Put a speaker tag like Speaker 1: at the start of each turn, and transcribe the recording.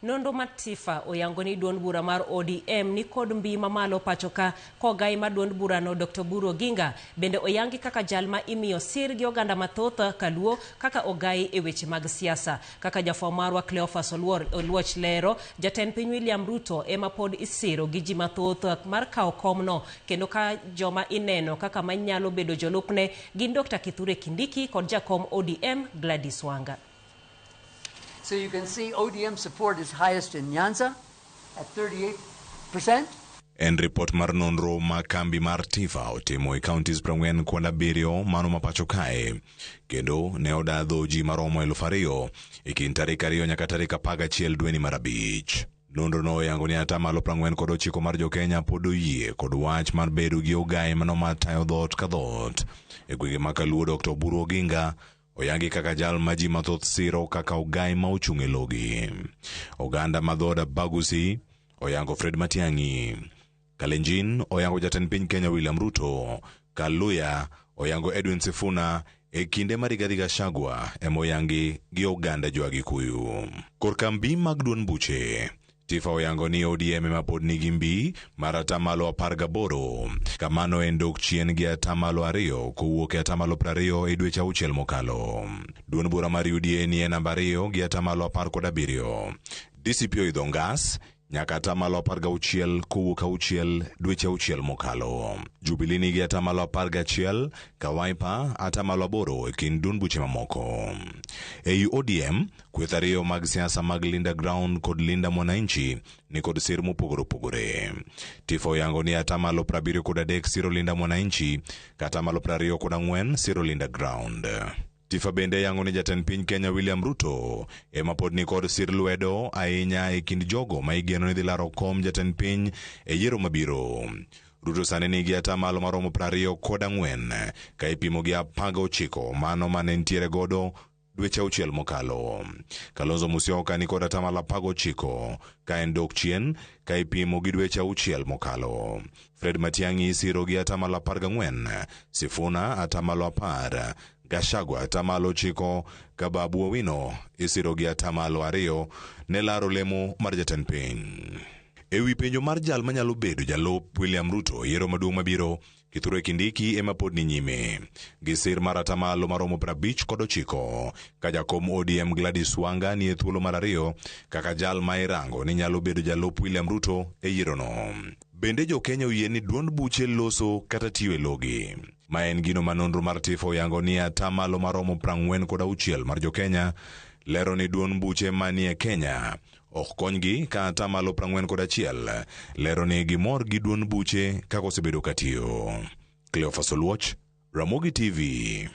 Speaker 1: Nonro mar TIFA oyango ni duond bura mar ODM ni kod mbi mamalo pachoka kogai mar duond burano Dr. Oburu Oginga bende oyangi kaka jal ma imiyo sir gi oganda mathoth kaluo kaka ogai e weche mag siasa. Kaka jafwambo marwa Cleophas Oluoch lero, jatend piny William Ruto ema pod isiro gi ji mathoth mar kawo komno kendo ka joma ineno kaka manyalo bedo jolupne gin Dr. Kithure Kindiki kod jakom ODM Gladys Wanga.
Speaker 2: So you can see ODM support is highest in Nyanza at 38%.
Speaker 3: En ripot mar nonro ma kambi mar TIFA otimo e counties 47 mano ma pacho kae kendo ne odadho ji maromo 2000 e kind tarik 2 nyaka tarik 11 dweni mar 5. Nonro no oyango ni atamalo 49 mar jokenya pod oyie kod wach mar bedo gi ogaye mano matayo dhoot ka dhoot. E gwenge ma Kaluo Dr. Oburu Oginga oyangi kaka jal ma ji mathoth siro kaka ogai ma ochung' e logi. Oganda ma dhood Abagusi oyango Fred Matiang'i. Kalenjin oyango jatend piny Kenya William Ruto. Kaluya oyango Edwin Sifuna e kinde ma Rigathi Gachagua ema oyangi gi oganda jo Agikuyu. Korka mbi mag duond buche TIFA oyango ni ODM ema pod nigi mbi mar atamalo 18. Kamano en dok chien gi atamalo 2 kowuok e atamalo 20 e dweche 6 mokalo. Duond bura mar UDA ni e namba 2 gi atamalo 17. DCP oidho ngas nyaka atamalo 16 kowuok 6 dweche 6 mokalo. Jubilee nigi atamalo 11 ka Wiper atamalo 8 e kind duond buche mamoko. Ei ODM, kweth ariyo mag siasa mag Linda Ground kod Linda Mwananchi ni kod sir mopogore opogore. TIFA oyango ni atamalo 73 siro Linda Mwananchi ka atamalo 24 siro Linda Ground. TIFA bende yango ni jatend piny Kenya William Ruto ema pod ni kod sir lwedo ahinya e kind jogo ma igeno ni dhi laro kom jatend piny e yiero mabiro. Ruto sani nigi atamalo maromo 24 ka ipimo gi 19 mano mane nitiere godo dweche 6 mokalo. Kalonzo Musyoka ni kod atamalo 19 ka en dok chien ka ipimo gi dweche 6 mokalo. Fred Matiang'i isiro gi atamalo 14, Sifuna atamalo 10, Gachagua atamalo 9 ka Babu Owino isiro gi atamalo 2 ne laro lemo mar jatend piny. Ewi penjo mar jal manyalo bedo jalup William Ruto e yiero maduong' mabiro, Kithure Kindiki ema pod ni nyime gi sir mar atamalo maromo 59 ka jakom ODM Gladys Wanga ni e thuolo mar 2 kaka jal ma irango ni nyalo bedo jalup William Ruto e yierono. Bende jo Kenya oyie ni duond buche loso kata tiyo e logi? Ma en gino ma nonro mar TIFA oyango ni atamalo maromo 46 mar jo Kenya lero ni duond buche manie Kenya ok konygi ka atamalo 41 lero ni gimor gi duond buche kaka osebedo katiyo. Cleophas Oluoch, Ramogi TV.